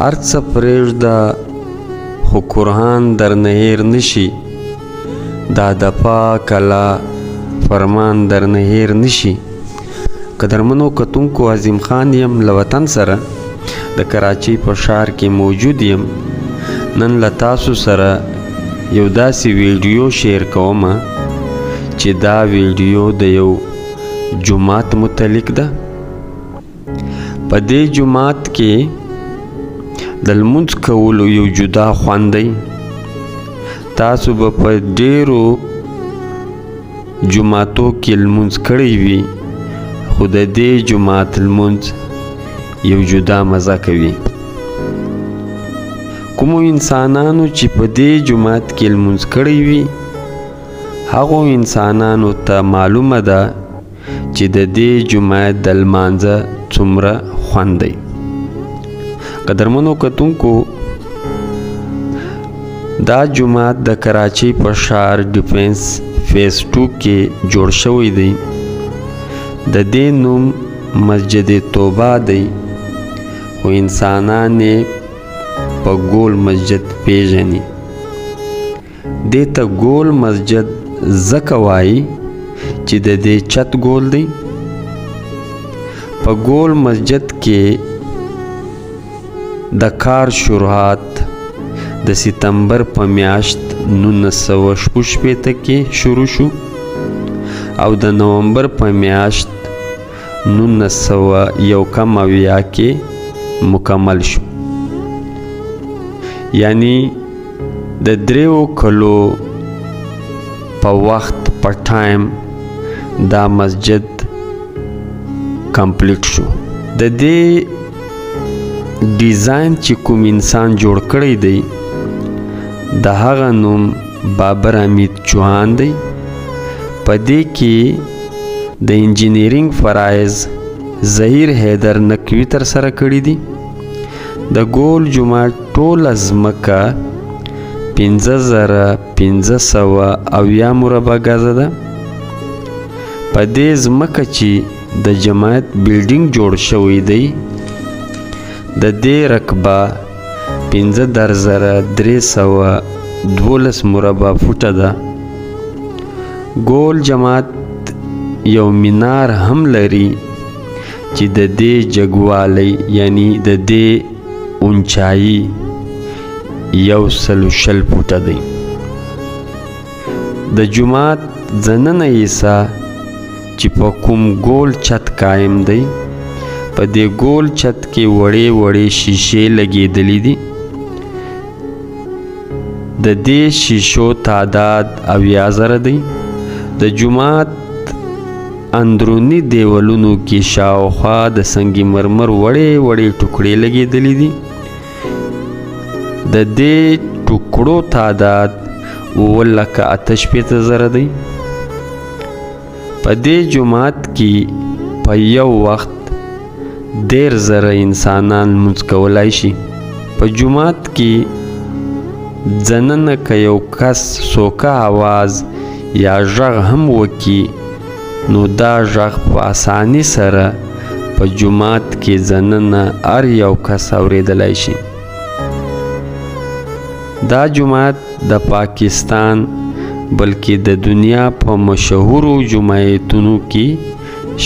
هر څه پرېږده خو قرآن درنه هېر نه شي، دا د پاک الله فرمان درنه هېر نه شي. قدرمنو کتونکو، عظیم خان یم، له وطن سره د کراچۍ په ښار کې موجود یم. نن له تاسو سره یو داسې ویډیو شیر کوم چې دا ویډیو د یو جومات متعلق ده. په دې جومات کې د لمونځ کولو یو جدا خوند دی. تاسو به په ډیرو جوماتو کې لمونځ کړی وي، خو د دې جومات لمونځ یو جدا مزه کوي. کومو انسانانو چې په دې جومات کې لمونځ کړی وي، هغو انسانانو ته معلومه ده چې د دې جومات د لمانځه څومره خوند دی. قدرمنو کتونکو، دا جومات د کراچۍ په ښار ډیفنس فیز 2 کې جوړ شوی دی. د دې نوم مسجد توبه دی، خو انسانان یې په ګول مسجد پیژني. دې ته ګول مسجد ځکه وایي چې د دې چت ګول دی. په ګول مسجد کې د کار شروعات د ستمبر په میاشت 1966 کې شروع شو او د نومبر په میاشت 1971 کې مکمل شو. یعنی د دریو کلو په وخت، په ټایم دا مسجد کمپلیټ شو. د دې ډیزاین چې کوم انسان جوړ کړی دی، د هغه نوم بابر حمید چوهان دی. په دې کې د انجینیرینګ فرایض ظهیر حیدر نقوي تر سره کړي دي. د ګول جومات ټوله ځمکه 5570 مربع ګزه ده. په دې ځمکه چې د جماعت بلډینګ جوړ شوی دی، د دې رقبه 33312 مربع فوټه ده. ګول جماعت یو مینار هم لري چې د دې جګوالی، یعنی د دې اونچایي، 120 فوټه دی. د جومات دننه حصه چې په کوم ګول چت قایم دی، په دې ګول چت کې وړې وړې شیشې لګېدلې دي. د دې شیشو تعداد 70,000 دی. د جومات اندروني دیوالونو کې شاوخوا د سنگ مرمر وړې وړې ټوکړې لګېدلې دي. د دې ټوکړو تعداد 768,000 دی. په دې جومات کې په یو وخت 30,000 انسانان لمونځ کولای شي. په جومات کې دننه که یو کس سوکه اواز یا غږ هم وکړي، نو دا غږ په اساني سره په جومات کې دننه هر یو کس اورېدلی شي. دا جومات د پاکستان بلکې د دنیا په مشهورو جوماتونو کې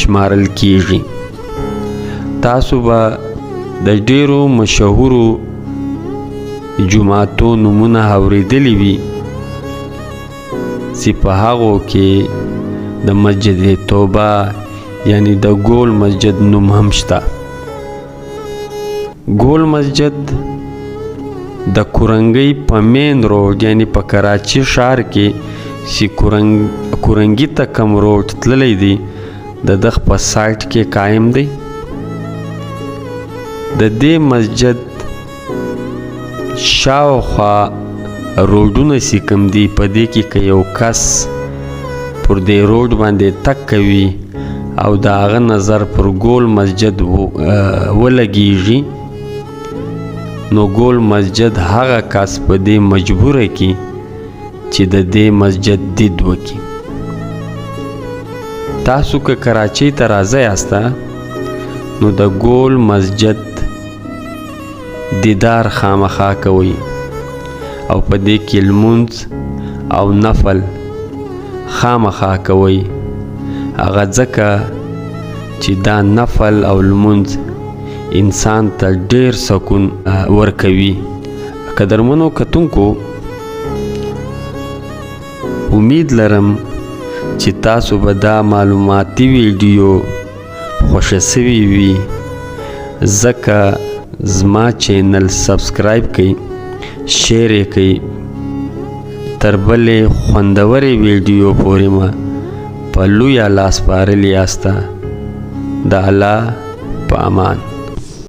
شمارل کیږي. تاسو به د ډیرو مشهورو جوماتو نومونه اورېدلي وي چې په هغو کې د مسجد توبه، یعنی د ګول مسجد نوم هم شته. ګول مسجد د کورنګۍ په مین روډ، یعنی په کراچي ښار کې چې کورنګي ته کوم روډ تللی دی، د دغه په سایټ کې قایم دی. د دې مسجد شاوخوا روډونه چې کوم دي، په دې کې که یو کس پر دې روډ باندې تک کوي او د هغه نظر پر ګول مسجد ولګیږي، نو ګول مسجد هغه کس په دې مجبوره کی چې د دې مسجد دید وکړي. تاسو که کراچۍ ته راځئ یاسته، نو د ګول مسجد دیدار خامخا کوئ او په دې کې لمونځ او نفل خامخا کوئ، هغه ځکه چې دا نفل او لمونځ انسان ته ډیر سکون ورکوي. قدرمنو کتونکو، امید لرم چې تاسو به دا معلوماتي ویډیو خوښه سوي وي، ځکه زما چینل سبسکرایب کړئ، شیر یې کړئ. تر بلې خوندورې ویډیو پورې مه په لویه الله سپارلي یاسته. د الله په امان.